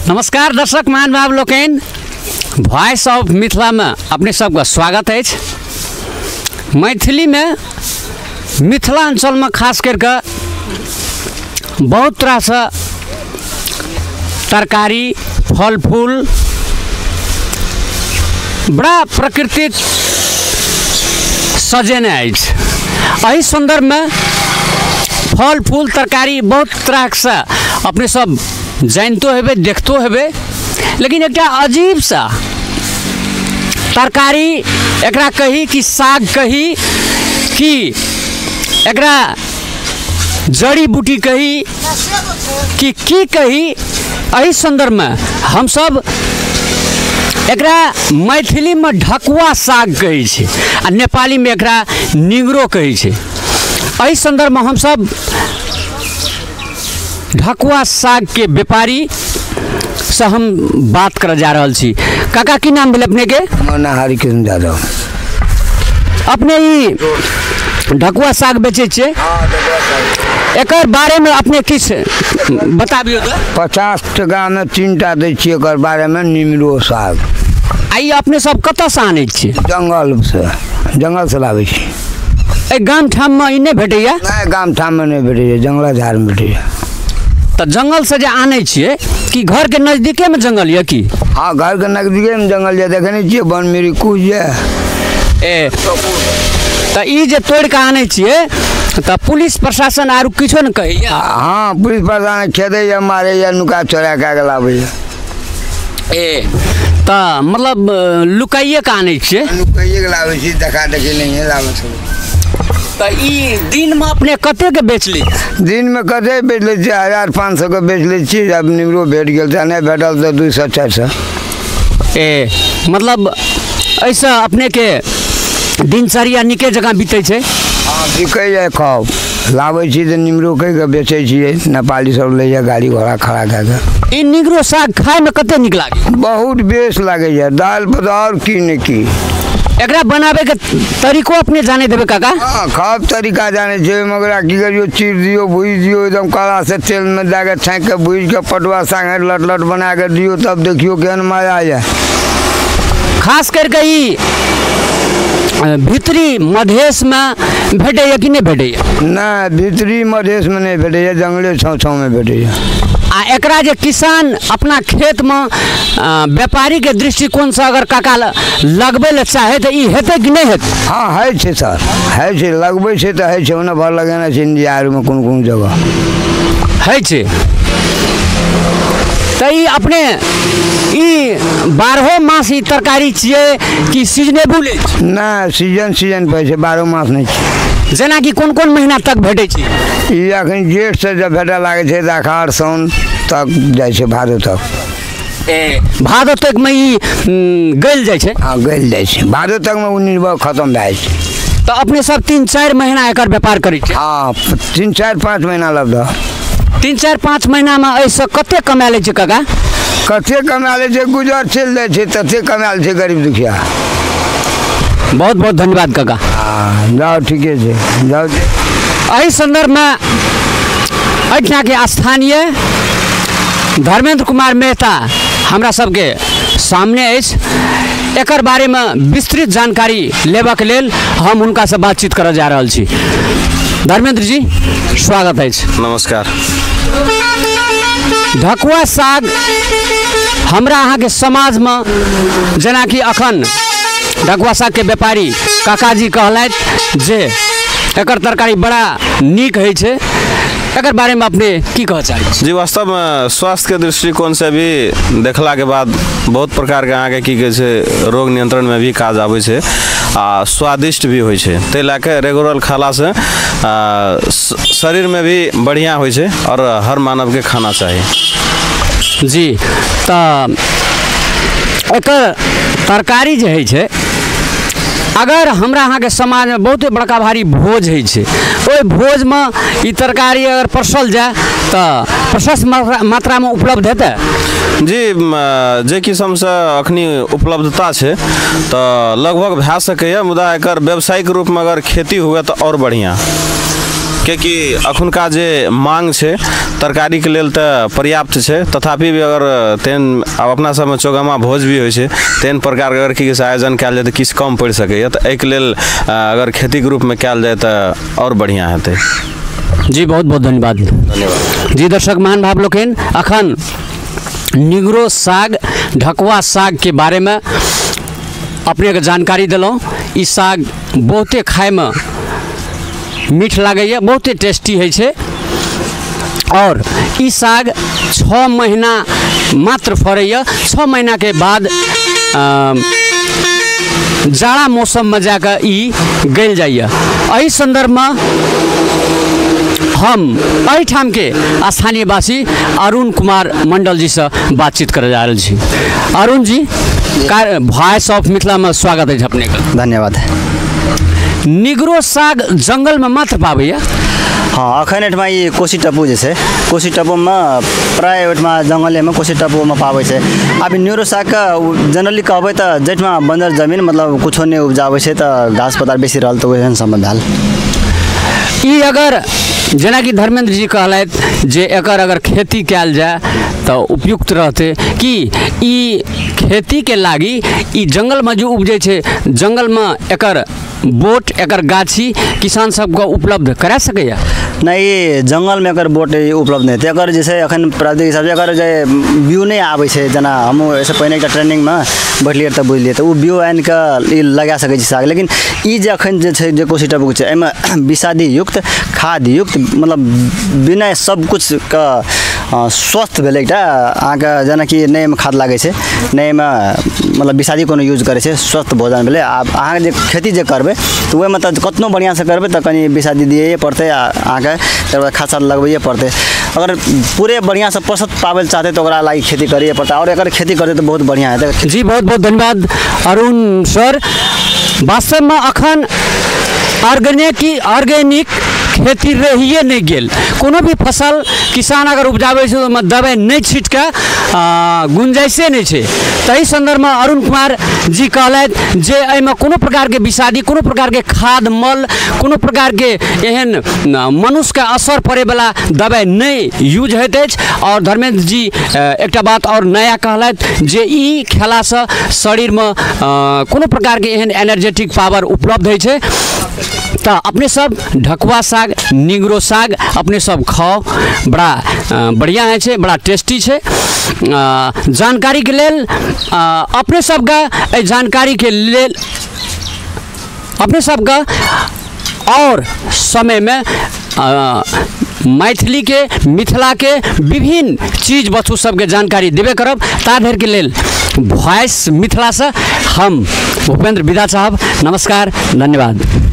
नमस्कार दर्शक महानुभाव लोकनि, वॉइस ऑफ मिथिला में अपने सबके स्वागत अछि। मैथिली में मिथिलांचल में खास करके बहुत तरह से तरकारी फल फूल बड़ा प्राकृतिक सजेने अछि। एहि संदर्भ में फल फूल तरकारी बहुत तरह से अपने सब जानतो हेबे देखतो हेबे, लेकिन एक अजीब सा तरकारी एकरा कही कि साग कही कि एकरा जड़ी बूटी कही कि की कही, एहि संदर्भ में हम सब एकरा मैथिली में ढकुआ साग कहै छै आ नेपाली में एकरा निंगरो कहै छै। एहि संदर्भ में हम सब ढकुआ साग के व्यापारी से हम बात कर जा रहल छी। काका की नाम भेल अपने के? हरिकृष्ण यादव। अपने ई ढकुआ साग बेचै छियै, एकर बारे में अपने किछु बताबियौ तऽ। 50 टका में 3 टा दै छियै। एकर बारे में निमरो साग। आ ई अपने सब कतऽसँ आनै छियै? जंगल से, जंगल से लाबै छी। एहि गाम ठाममे ई नहि भेटैया? नहि, गाम ठाममे नहि भेटैया, जंगल झाड़मे भेटैया। तऽ जंगल से जे आनै छियै कि घर के नजदीके में जंगल यऽ की? हाँ, घर के नजदीके में जंगल यऽ, देखै नहि छियै वन मेरी कुछ यऽ। ए तऽ ई जे तोड़ि कऽ आनै छियै तऽ पुलिस प्रशासन आरो किछो ने कहैया? हाँ, पुलिस प्रशासन खेदैया, मारैया, नुका चोरा कए कऽ लाबैया। ए तऽ मतलब लुकाइए कऽ आनै छियै? नुकाइए कऽ लाबै छी, देखा देखी नहिए लाबै छी। तऽ ई दिनमे अपने कतेक बेच लै? दिनमे कतेक बेच लै छियै? 1500 के बेच लै छियै। जब निमरो भेट गेल तऽ, नहि भेटल तऽ 200 400। ए मतलब एहिसँ अपनेके दिनचर्या नीके जकाँ बीतै छै? हाँ, बिकैया। खाउ लाबै छी तऽ निमरो कहि कऽ बेचै छियै। नेपाली सब लैया गाड़ी घोड़ा खड़ा कए कऽ। ई निगरो साग खायमे कते नीक लागै? बहुत बेस लागैया, दालि पर आओर की ने की। एकरा बनाबे के तरीको अपने जाने देबै काका? हाँ, खब तरीका जाने छै। ओहिमे ओकरा की करियौ, चीर दियौ, भूजि दियौ एकदम कड़ा से, तेलमे दए कऽ छाँकि कऽ भूजि कऽ पटुआ सागे लट लट बना कऽ दियौ, तब देखियौ केहन मजा आया। खास करके ई भीतरी मधेशमे भेटैया कि नहि भेटैया? नहि, भीतरी मधेशमे नहि भेटैया, जंगले छाँव छाँवमे भेटैया। आ एकरा जे किसान अपना खेतमे व्यापारीके दृष्टिकोणसँ अगर काका लगबै लए चाहे तऽ ई हेतै कि नहि हेतै? हाँ, होइ छै सर, होइ छै, लगबै छै तऽ होइ छै। ओना भर लगेने छै इंडिया आरमे कोन कोन जगह होइ छै। तऽ ई अपने ई 12 मास ई तरकारी छियै कि सीजनेबल अछि? नहि, सीजन सीजन पर छै, 12 मास नहि छै। जेनाकि कोन कोन महीना तक भेटै छै? ई अखन जेठ से जब भेटऽ लागै छै तऽ अखाड़ साउन तक जाइ छै, भादो तक। ए भादो तकमे ई गलि जाइ छै? हाँ, गलि जाइ छै, भादो तकमे ओ निर्भर खतम भए जाइ छै। तऽ अपने सब 3-4 महीना एकर व्यापार करै छियै? हाँ, 3-4 5 महीना लगभग। 3-4 5 महीनामे एहिसँ कतेक कमा लै छै काका? कतेक कमा लै छै, गुजर चलि जाइ छै ततेक कमा लै छै गरीब दुखिया। बहुत बहुत धन्यवाद काका। हाँ, जाउ, ठीके छै, जाउ। एहि संदर्भमे एहिठामके स्थानीय धर्मेंद्र कुमार मेहता हमरा सबके सामने अछि। एकर बारेमे विस्तृत जानकारी लेबाक लेल हम हुनकासँ बातचीत करऽ जा रहल छी। धर्मेंद्र जी, स्वागत अछि। नमस्कार। ढकुआ साग हमरा अहाँके समाजमे जेनाकि अखन ढकुआ सागके व्यापारी काकाजी कहलथि जे एकर तरकारी बड़ा नीक होइ छै, एकर बारेमे अपने की कहऽ चाहै छी? जी, वास्तवमे स्वास्थ्यके दृष्टिकोणसँ भी देखलाके बाद बहुत प्रकारके अहाँके की कहै छै रोग नियंत्रणमे भी काज आबै छै आ स्वादिष्ट भी होइ छै। ताहि लए कऽ रेगुलर खेलासँ शरीरमे भी बढ़िआँ होइ छै आओर हर मानवके खाना चाही। जी, तऽ एकर तरकारी जे होइ छै, अगर हमरा अहाँके समाजमे बहुते बड़का भारी भोज होइ छै, ओहि भोजमे ई तरकारी अगर परसल जाय तऽ प्रशस्त मात्रामे उपलब्ध हेतै? जी, जे किस्मसँ अखनी उपलब्धता छै तऽ लगभग भए सकैए, मुदा एकर व्यावसायिक रूपमे अगर खेती हुए तऽ आओर बढ़िआँ। कियाकि अखुनका जे मांग छै तरकारीके लेल तऽ पर्याप्त छै, तथापि भी अगर तेहन आब अपना सबमे चौगामा भोज भी होइ छै, तेहन प्रकारके अगर की कहै छै आयोजन कयल जाय तऽ किछु कम पड़ि सकैए, तऽ एहिके लेल अगर खेतीके रूपमे कयल जाय तऽ आओर बढ़िआँ हेतै। जी बहुत बहुत धन्यवाद। धन्यवाद। जी दर्शक महान भाव लोकनि, अखन निगरो साग ढकुआ सागके बारेमे अपनेके जानकारी देलहुँ। ई साग बहुते खाइमे मीठ लागैए, बहुते टेस्टी होइ छै और ई साग 6 महीना मात्र फड़ैए। 6 महीनाके बाद जाड़ा मौसममे जाकऽ ई गलि जाइए। एहि सन्दर्भमे हम एहिठामके स्थानीयवासी अरुण कुमार मंडल जी से बातचीत करे जा रहल छी। अरुण जी, वॉइस ऑफ मिथिला में स्वागत है अपने का। धन्यवाद। निगरो साग जंगल में मात्र पाबैया? हाँ, अखन एहिठमा ई कोसी टप्पू जे छै, कोसी टप्पूमे प्राय ओहिठमा जंगलेमे कोसी टप्पूमे पाबै छै। आब निगरो सागके जनरली कहबै तऽ जाहिठमा बंजर जमीन मतलब कुछो नहि उपजाबै छै तऽ घास पतार बेसी रहल तऽ ओहन सम्बन्ध भेल। ई अगर जेनाकि धर्मेंद्र जी कहलथि जे एकर अगर खेती कयल जाय तऽ उपयुक्त रहतै, कि ई खेतीके लागी ई जंगलमे जे उपजै छै, जंगलमे एकर बोट एकर गाछी किसान सबके उपलब्ध करा सकैए? नहि, जंगलमे एकर बोट उपलब्ध नहि हेतै। एकर जे छै एखन प्राकृतिक हिसाबसँ एकर जे बीउ नहि आबै छै, जेना हमहूँ एहिसँ पहिने एकटा ट्रेनिंगमे बैठलियै तऽ बुझलियै तऽ ओ बीउ आनिकऽ ई लगा सकै छी साग। लेकिन ई जे एखन जे छै जे कोसी टप्पूके छै, एहिमे विषादी युक्त खाद युक्त मतलब बिना सब कुछके स्वस्थ भेलै एकटा अहाँके, जेनाकि नहि एहिमे खाद लागै छै, नहि एहिमे मतलब विषादी कोनो यूज करै छै, स्वस्थ भोजन भेलै। आब अहाँके जे खेती जे करबै तऽ ओहिमे तऽ कतनो बढ़िआँसँ करबै तऽ कनि विषादी दियैए पड़तै आ अहाँके तकर बाद खाद साद लगबैए पड़तै। अगर पूरे बढ़िआँसँ पोषक पाबै लए चाहतै तऽ ओकरा लागि खेती करैए पड़तै और एकर खेती करतै तऽ बहुत बढ़िआँ हेतै। जी बहुत बहुत धन्यवाद अरुण सर। वास्तवमे अखन ऑर्गेनिक खेती रहिए नहि गेल। कोनो भी फसल किसान अगर उपजाबै छै ओहिमे दवाइ नहि छीटके गुंजाइशे नहि छै। ताहि सन्दर्भमे अरुण कुमार जी कहलथि जे एहिमे कोनो प्रकारके विषादी, कोनो प्रकारके खाद मल, कोनो प्रकारके एहन मनुष्यके असर पड़ैवला दवाइ नहि यूज होइत अछि। और धर्मेंद्र जी एकटा बात और नया कहलथि जे ई खेलासँ शरीरमे कोनो प्रकारके एहन एनर्जेटिक पावर उपलब्ध होइ छै। तऽ अपने सब ढकुआ साग निगरो साग अपने सब खाओ, बड़ा बढ़िआँ होइ छै, बड़ा टेस्टी छै। जानकारीके लेल अपने सबके एहि जानकारीके लेल अपने सबके और समयमे मैथिलीके मिथिलाके विभिन्न चीज वस्तु सबके जानकारी देबे करब। ता धरिके लेल वॉइस मिथिलासँ हम भूपेंद्र विदा साहब, नमस्कार, धन्यवाद।